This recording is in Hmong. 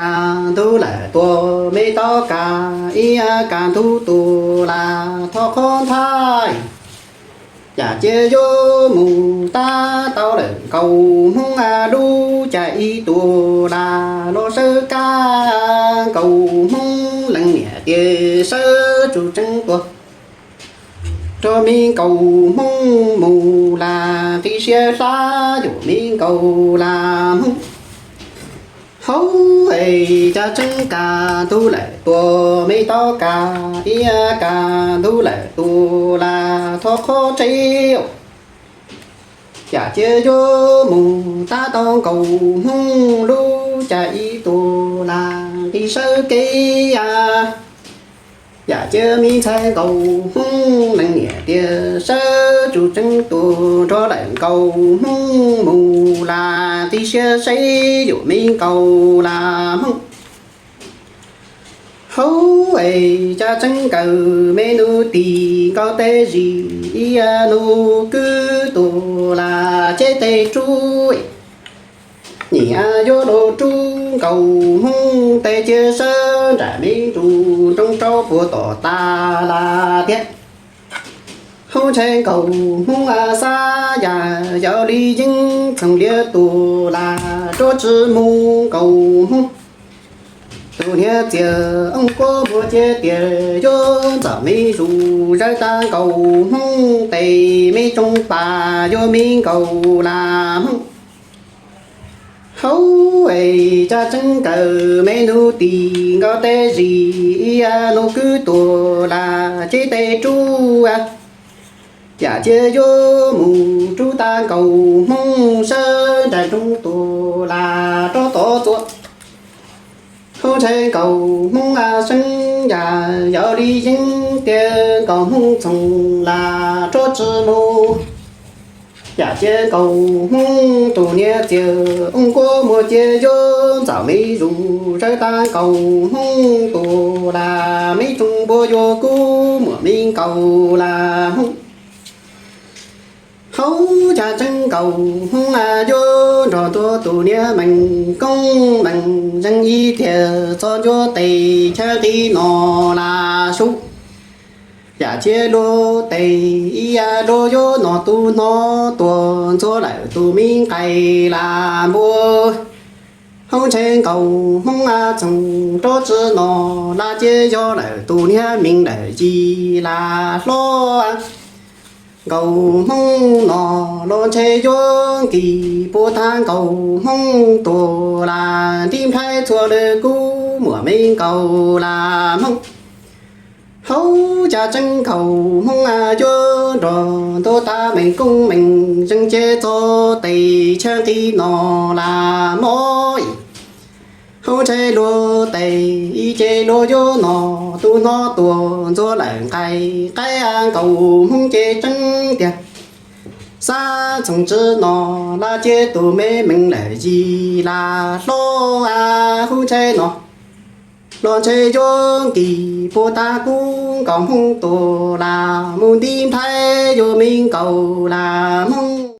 Ntug lawm tua me tau kas, ib kas ntug tua las thov qhov nthaib. Yam cia yuav mus tab tau lawm nkaus hmoob lub cas ib tua las los sawv kab nkaus hmoob leej niam tias sawv tsuj tseeb tua rau me nkaus hmoob mus las nqi siab hlab yuav me nkaus las hmoob. Hauv es cas tseeb kas ntug lawm tua me tau kas, ib kas ntug lawm tua las thov qhov tsev. Yam cia yuav mus tab tau nkaus hmoob lub cas ib tua las nqi sawv kev. Yam cia me ntxhais nkaus hmoob leej niam tias sawv tsuj tseeb tua nrog lawm nkaus hmoob mus las nqi siab seb yuav me nkaus las hmoob. Hauv es cas tseeb kawg me nus tis nkaus tej zis, ib nus kwv tua las ceb tej rub. Nyiam yuav los rub nkaus hmoob tej cia sawv nram me ntsuj nroo rau puag tom tas las tiag. Hauv ntshai nkaus hmoob a xab yam yau li yeeb txhoom liab tua las rov tsis mus nkaus hmoob. Tus niag txiag oob kuab muag cia tias yuav ntxawm me zus zawv tag nkaus hmoob tes me tsooj pas yuav me nkaus las hmoob. Hauv es cas tseeb kawg me nus tis nkaus tej zis, ib nus kwv tua las ceb tej rub. Yam cia yuav mus rub tag nkaus hmoob sawv nram nroog tua las rov tod txua. Hauv ntshai nkaus hmoob a seeb yam yau li yeeb tias nkaus hmoob txhoom las rov tsis mus. Yam cia nkaus hmoob tus niag txiag oob kuab muag cia yuav ntxawm me zus zawv tag nkaus hmoob tua las me tsooj npua yuav kub muam me nkaus las hmoob. Hauv cas tseeb nkaus hmoob a yuav nrog ntua tus niag meem koob meem zeej ib tiag txog ncuav tes chaw qis no las sub. Yam cia luag tes ib yam luag yuav no tus no tuaj ntxuav lawm tus me nqais las npua. Hauv ntshai nkaus hmoob a txhoom rov tsis no las cia yog lawm tus niag meej lawm yim las hlob. Nkaus hmoob no los ntshe yuav nkis puag tag nkaus hmoob tua las nti nplhaib txhua lwm kub muam me nkaus las hmoob. Hauv cas tseeb nkaus hmoob a yuav nrog ntua tas meem koob meem zeej ces txog tes chaw qis no las mob. Hauv ntshai luag tes ib ce luag yuav no tus no tuaj ntxuav lawm nqais qaib a nkaus hmoob ces tseeb tiag. Xab txhoom tsis no las cia tus me meej lawm yim las hlob a hauv ntshai no los ntshe yuav nkis puag tag kub nkaus hmoob tua las mus nti nplhaib yuav me nkaus las hmoob.